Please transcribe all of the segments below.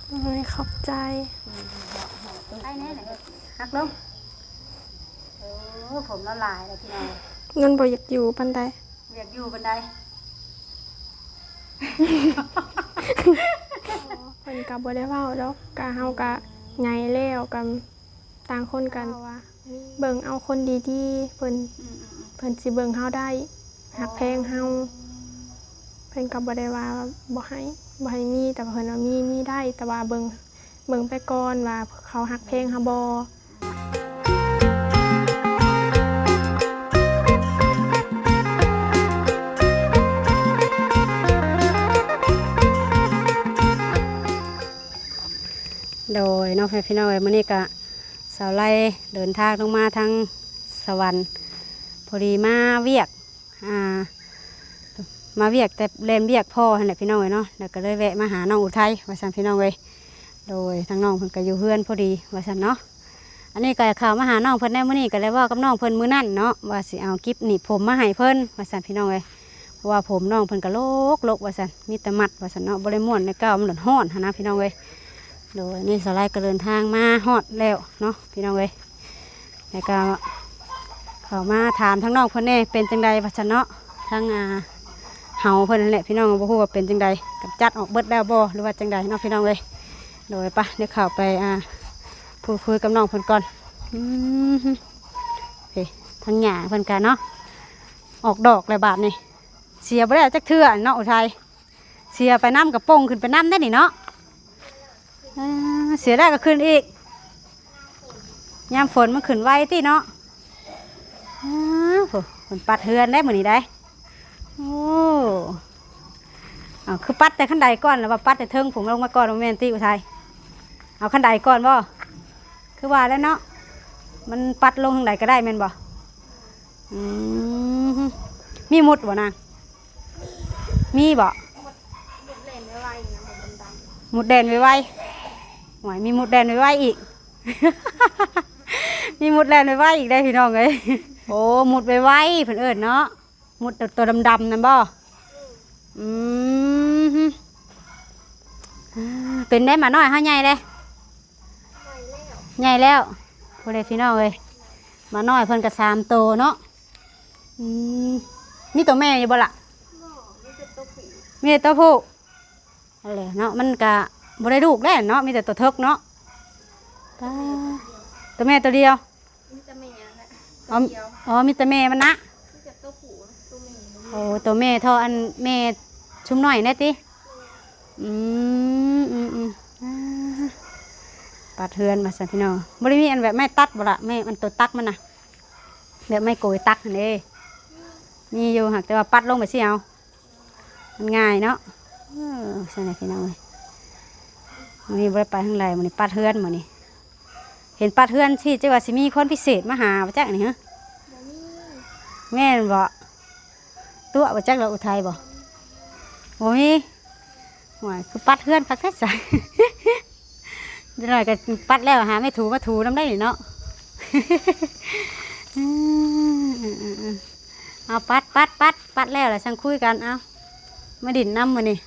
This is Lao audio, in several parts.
ໂອ້ຍ ຂອບໃຈ. ໄປແນ່ ຫັກລົງ. ໂອ້ ຜົມລາວຫຼາຍແລ້ວພີ່ນ້ອງ. ມັນບໍ່ຢາກຢູ່ປານໃດ. ບໍ່ຢາກຢູ່ປານໃດ. ເພິ່ນກໍບໍ່ໄດ້ເວົ້າດອກ, ກະເຮົາກະໃຫຍ່ແລ້ວ, ກະຕ່າງຄົນກັນ ເວົ້າວ່າເບິ່ງເອົາຄົນດີໆ ເພິ່ນ ອືມໆໆ ເພິ່ນຊິເບິ່ງເຮົາໄດ້ ຮັກແພງເຮົາ. ເພິ່ນກໍບໍ່ໄດ້ວ່າບໍ່ໃຫ້ ບໍ່ໃຫ້ມີ, ແຕ່ວ່າເພິ່ນວ່າມີ ມີໄດ້ ແຕ່ວ່າເບິ່ງ ເບິ່ງໄປກ່ອນວ່າເຂົາຮັກແພງເຮົາບໍ່. ໂດຍເນາະ ພີ່ນ້ອງເອີຍ, ມື້ນີ້ກະສາວໄລເດີນທາງລົງມາທາງສະຫວັນ ພໍດີມາວຽກ ອ່າ ມາວຽກ ແຕ່ແລ່ນວຽກພໍ້ຫັ້ນແຫຼະ ພີ່ນ້ອງເອີຍເນາະ, ແລ້ວກໍເລີຍແວະມາຫານ້ອງອຸໄທວ່າຊັ້ນ ພີ່ນ້ອງເອີຍ. ໂດຍ ທາງນ້ອງເພິ່ນກໍຢູ່ເຮືອນພໍດີວ່າຊັ້ນເນາະ. ອັນນີ້ກໍເຂົ້າມາຫານ້ອງເພິ່ນໃນມື້ນີ້ ກໍໄດ້ເວົ້າກັບນ້ອງເພິ່ນມື້ນັ້ນເນາະ ວ່າຊິເອົາກິບໜີບຜົມມາໃຫ້ເພິ່ນວ່າຊັ້ນ ພີ່ນ້ອງເອີຍ, ເພາະວ່າຜົມນ້ອງເພິ່ນກໍລົກໆວ່າຊັ້ນ ມີແຕ່ມັດວ່າຊັ້ນເນາະ, ບໍ່ໄດ້ມ້ວນໃນເກົ່າ ມັນຮ້ອນຫັ້ນນະ ພີ່ນ້ອງເອີຍ. ໂດຍ ນີ້ສາວໄລກໍເດີນທາງມາຮອດແລ້ວເນາະ ພີ່ນ້ອງເອີຍ. ແລ້ວກໍເຂົ້າມາຖາມທາງນ້ອງເພິ່ນແດ່ ເປັນຈັ່ງໃດວ່າຊັ້ນເນາະ, ທາງ ອ່າ ເຮົາເພິ່ນນັ້ນແຫຼະ ພີ່ນ້ອງ, ບໍ່ຮູ້ວ່າເປັນຈັ່ງໃດ ກຳຈັດອອກເບິດແລ້ວບໍ່ ຫຼືວ່າຈັ່ງໃດເນາະ ພີ່ນ້ອງເອີຍ. ໂດຍ ໄປ ດຽວເຂົ້າໄປ ອ່າ ພູດຄຸຍກັບນ້ອງເພິ່ນກ່ອນ. ອືມ ເອີ ທາງຫຍ້າເພິ່ນກະເນາະ ອອກດອກແລ້ວບາດນີ້, ເສຍບໍ່ໄດ້ຈັກເທື່ອເນາະ ອຸໄທ. ເສຍໄປນຳກໍປົ່ງຂຶ້ນໄປນຳໄດ໋ນີ້ເນາະ. ເອີ ເສຍໄດ້ກໍຂຶ້ນອີກ, ຍາມຝົນມັນຂຶ້ນໄວຕິເນາະ. ອ້າ ໂອ້ ເພິ່ນປັດເຮືອນໄດ໋ມື້ນີ້ໄດ໋. ໂອ້ ເອົາ ຄືປັດແຕ່ຂັ້ນໄດກ່ອນ ຫຼືວ່າປັດແຕ່ເທິງພຸ້ນລົງມາກ່ອນ ບໍ່ແມ່ນຕິອຸໄທ? ເອົາຂັ້ນໄດກ່ອນບໍ່? ຄືວ່າແລ້ວເນາະ ມັນປັດລົງທາງໃດກໍໄດ້ແມ່ນບໍ່? ອືມ ມີມຸດບໍ່ນາງ? ມີບໍ່? ມຸດແລ່ນໄວໆ ມຸດແລ່ນໄວໆ. ໂອ້ຍ ມີມຸດແລ່ນໄວໆອີກ, ມີມຸດແລ່ນໄວໆອີກໄດ໋ ພີ່ນ້ອງເອີຍ. ໂອ້ ມຸດໄວໆ ເພິ່ນເອີ້ນເນາະ, ມຸດໂຕດຳໆນັ້ນບໍ່? ອືມ ເປັນໄດ໋ ໝານ້ອຍເຮົາໃຫຍ່ເດ້? ໃຫຍ່ແລ້ວ ໃຫຍ່ແລ້ວ. ຜູ້ໃດພີ່ນ້ອງເອີຍ ໝານ້ອຍເພິ່ນກໍສາມໂຕເນາະ. ອືມ ມີໂຕແມ່ຢູ່ບໍ່ລະ? ບໍ່ ມີແຕ່ໂຕຜູ້ ມີແຕ່ໂຕຜູ້. ຫັ້ນແຫຼະເນາະ ມັນກະບໍ່ໄດ້ລູກແລ້ວເນາະ ມີແຕ່ໂຕເຖິກເນາະ. ປ້າ ໂຕແມ່ໂຕດຽວ? ມີແຕ່ແມ່ຫັ້ນແຫຼະ ອໍ ໂຕດຽວ. ອໍ ມີແຕ່ແມ່ມັນນະ? ມີແຕ່ໂຕຜູ້ ໂຕແມ່ບໍ່ມີ. ໂອ້ ໂຕແມ່ທໍ່ອັນແມ່ຊຸມນ້ອຍແນ່ຕິ? ອືມ ອືມໆ ອ່າ ປັດເຮືອນວ່າຊັ້ນ ພີ່ນ້ອງ. ບໍ່ໄດ້ມີອັນແບບໄມ້ຕັດບໍ່ລະ? ໄມ້ອັນໂຕຕັກມັນນະ ແບບໄມ້ໂກຍຕັກຫັ້ນເດ້. ມີຢູ່ ຫາກແຕ່ວ່າປັດລົງໄປຊິເອົາ ມັນງ່າຍເນາະ. ເອີ ຊັ້ນແຫຼະ ພີ່ນ້ອງເອີຍ, ມື້ນີ້ບໍ່ໄດ້ໄປທາງໃດ ມື້ນີ້ປັດເຮືອນ. ມື້ນີ້ເຫັນປັດເຮືອນຊິ ຈັ່ງວ່າຊິມີຄົນພິເສດມາຫາບໍ່ຈັກນີ້. ບໍ່ມີ. ແມ່ນບໍ່? ຕົວະບໍ່ຈັກລະ ອຸໄທບໍ່? ບໍ່ມີ. ໂອ້ຍ ຄືປັດເຮືອນຄັກແທ້ຊະ. ຈັກໜ້ອຍກໍປັດແລ້ວ ຫາແມ່ຖູມາຖູນຳໄດ້ນີ້ເນາະ. ເອົາ ປັດ ປັດ ປັດ ປັດແລ້ວລະຈັ່ງຄຸຍກັນ. ເອົາ ມາດິນນຳມື້ນີ້.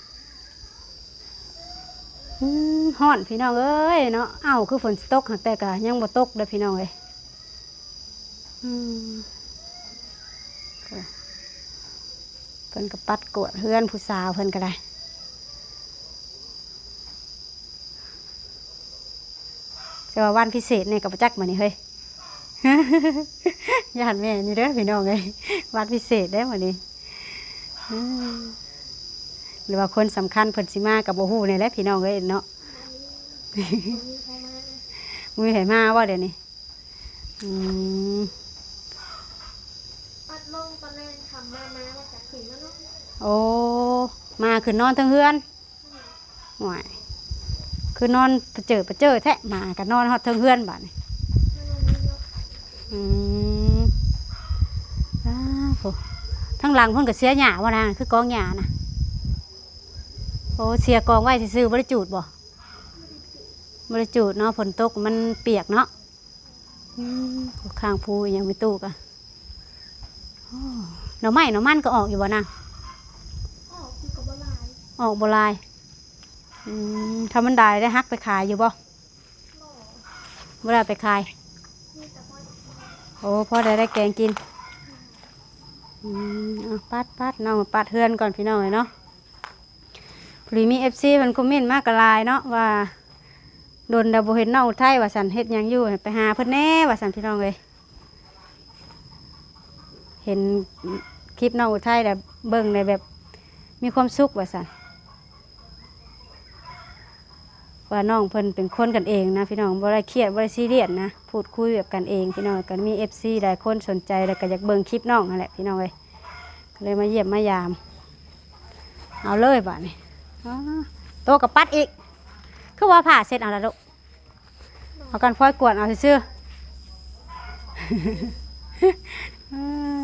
ອືມ ຮ້ອນພີ່ນ້ອງເອີຍເນາະ. ເອົ້າ ຄືຝົນຊິຕົກ ຫາກແຕ່ກະຍັງບໍ່ຕົກເດີ້ພີ່ນ້ອງເອີຍ. ອືມ ເພິ່ນກໍປັດກວາດເຮືອນ ຜູ້ສາວເພິ່ນກໍໄດ້. ແຕ່ວ່າວັນພິເສດນີ້ກໍບໍ່ຈັກມື້ນີ້ເຮີ້ຍ. ຢ້ານແມ່ນຢູ່ເດີ້ພີ່ນ້ອງເອີຍ, ວັນພິເສດເດ້ມື້ນີ້. ອືມ ຫຼືວ່າຄົນສຳຄັນເພິ່ນຊິມາກໍບໍ່ຮູ້ນີ້ແຫຼະພີ່ນ້ອງເອີຍເນາະ. ບໍ່ມີໃຜມາ ບໍ່ມີໃຜມາບໍ່ດຽວນີ້? ອືມ ປັດລົງຕອນແລງຄ່ຳມາ ມາແລ້ວກໍຂຶ້ນມານອນ. ໂອ້ ມາຂຶ້ນນອນເທິງເຮືອນ. ໂອ້ຍ ຄືນອນປະເຈີປະເຈີແທ້, ໝາກໍນອນຮອດເທິງເຮືອນບາດນີ້. ມານອນນີ້ເນາະ. ອືມ ອ້າ ໂຫ ທາງຫຼັງເພິ່ນກໍເສຍຫຍ້າບໍ່ນາ? ຄືກອງຫຍ້ານະ. ໂອ້ ເສຍກອງໄວ້ຊື່ໆ ບໍ່ໄດ້ຈູດບໍ່? ບໍ່ໄດ້ຈູດເນາະ, ຝົນຕົກມັນປຽກເນາະ. ອືມ ຂ້າງພູອີຫຍັງແມ່ຕູ້ກະ. ໂອ້ ໜໍ່ໄມ້ໜໍ່ມັນກໍອອກຢູ່ບໍ່ນາ? ອອກຢູ່ ກໍບໍ່ຫຼາຍ ອອກບໍ່ຫຼາຍ. ອືມ ຖ້າມັນໄດ້ ໄດ້ຫັກໄປຂາຍຢູ່ບໍ່? ບໍ່ໄດ້ເອົາໄປຂາຍ. ໂອ້ ພໍໄດ້ ໄດ້ແກງກິນ. ອືມ ເອົາ ປັດໆ ນ້ອງປັດເຮືອນກ່ອນ ພີ່ນ້ອງເອີຍເນາະ. ພໍດີມີເອັຟຊີເພິ່ນຄອມເມັນມາກໍຫຼາຍເນາະ ວ່າດົນແລ້ວບໍ່ເຫັນນ້ອງອຸໄທວ່າຊັ້ນ ເຮັດຫຍັງຢູ່ ໄປຫາເພິ່ນແດ່ວ່າຊັ້ນ ພີ່ນ້ອງເອີຍ. ເຫັນຄລິບນ້ອງອຸໄທແລ້ວ ເບິ່ງແລ້ວແບບມີຄວາມສຸກວ່າຊັ້ນ. ວ່ານ້ອງເພິ່ນເປັນຄົນກັນເອງນະ ພີ່ນ້ອງ ບໍ່ໄດ້ຄຽດ ບໍ່ໄດ້ຊີຣຽສນະ ພູດຄຸຍແບບກັນເອງ ພີ່ນ້ອງ. ກໍມີເອັຟຊີຫຼາຍຄົນສົນໃຈ ແລ້ວກໍຢາກເບິ່ງຄລິບນ້ອງຫັ້ນແຫຼະ ພີ່ນ້ອງເອີຍ. ກໍເລີຍມາຢ້ຽມມາຢາມ. ເອົາເລີຍບາດນີ້. ອໍ ໂຕກໍປັດອີກ. ຄືວ່າຜ້າເຊັດເອົາລະລູກ? ເອົາກັນຟອຍກວດເອົາຊື່ໆ. ເອີ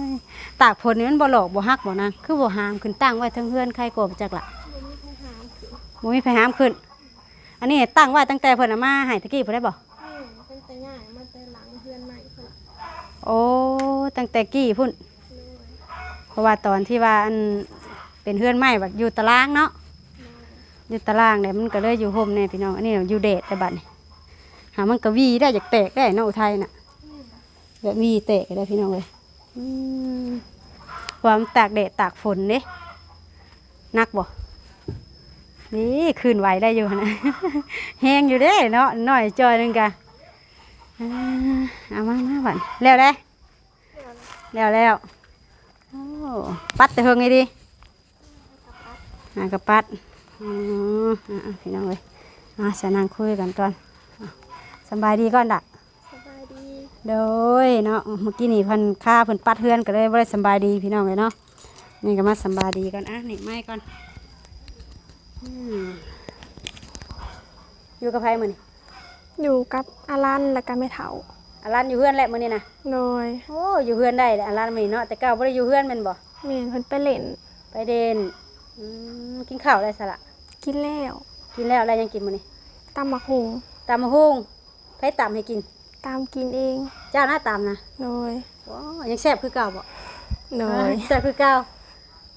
ຍ ຕາກຝົນນີ້ມັນບໍ່ຫຼອກບໍ່ຫັກບໍ່ນາງ? ຄືບໍ່ຫາມຂຶ້ນຕັ້ງໄວ້ເທິງເຮືອນໄຄກວ່າບໍ່ຈັກລະ? ບໍ່ມີໃຜຫາມຂຶ້ນ. ອັນນີ້ຕັ້ງໄວ້ຕັ້ງແຕ່ເພິ່ນເອົາມາໃຫ້ຕະກີ້ພຸ້ນໄດ້ບໍ່? ແມ່ນ ຕັ້ງແຕ່ຍ້າຍມາແຕ່ຫຼັງເຮືອນໃໝ່ພຸ້ນລະ. ໂອ້ ຕັ້ງແຕ່ກີ້ພຸ້ນ. ໂດຍ ເພາະວ່າຕອນທີ່ວ່າອັນເປັນເຮືອນໃໝ່ບັດຢູ່ຕາລາງເນາະ. ໂດຍ ຢູ່ຕາລາງແຫຼະ ມັນກໍເລີຍຢູ່ຮົ່ມແດ່ພີ່ນ້ອງ. ອັນນີ້ຢູ່ແດດແລ້ວບັດນີ້ ຫາມັນກໍຫວີໄດ້ ຢາກແຕກໄດ້ເນາະ ອຸໄທນະ. ແມ່ນ ແບບຫວີແຕກໄດ້ພີ່ນ້ອງເອີຍ. ອືມ ຄວາມຕາກແດດຕາກຝົນເດ້. ໜັກບໍ່? ນີ້ຄືນໄຫວໄດ້ຢູ່ຫັ້ນນະ. ແຮງຢູ່ເດ້ເນາະ ໜ້ອຍຈ່ອຍໜຶ່ງກະ. ເອົາມາ ມາບັດ ແລ້ວເດ້. ແລ້ວແລ້ວ. ໂອ້ ປັດແຕ່ເຫິງນີ້ຕິ? ຫາກະປັດ. ອືມ ອ່າ ພີ່ນ້ອງເອີຍ ມາ ສະນັ່ງຄຸຍກັນກ່ອນ. ສະບາຍດີກ່ອນດະ. ສະບາຍດີ. ໂດຍເນາະ ເມື່ອກີ້ນີ້ເພິ່ນຄາເພິ່ນປັດເຮືອນ ກໍເລີຍບໍ່ໄດ້ສະບາຍດີ ພີ່ນ້ອງເອີຍເນາະ. ນີ້ກໍມາສະບາຍດີກ່ອນ. ອ່ະ ນີ້ໄມ້ກ່ອນ. ອືມ ຢູ່ກັບໃຜມື້ນີ້? ຢູ່ກັບອາລັນ ແລ້ວກໍແມ່ເຖົ້າ. ອາລັນຢູ່ເຮືອນແຫຼະມື້ນີ້ນະ? ໂດຍ. ໂອ້ ຢູ່ເຮືອນໄດ້ແຫຼະອາລັນມື້ນີ້ເນາະ. ແຕ່ເກົ່າບໍ່ໄດ້ຢູ່ເຮືອນແມ່ນບໍ່? ແມ່ນ ເພິ່ນໄປຫຼິ້ນ. ໄປຫຼິ້ນ. ອືມ ກິນເຂົ້າແລ້ວຊະລະ? ກິນແລ້ວ. ກິນແລ້ວ ແລ້ວຫຍັງກິນມື້ນີ້? ຕຳໝາກຫຸ່ງ. ຕຳໝາກຫຸ່ງ. ໃຜຕຳໃຫ້ກິນ? ຕຳກິນເອງ. ເຈົ້ານະຕຳນະ? ໂດຍ. ໂອ້ ຍັງແຊບຄືເກົ່າບໍ່? ໂດຍ. ແຊບຄືເກົ່າ.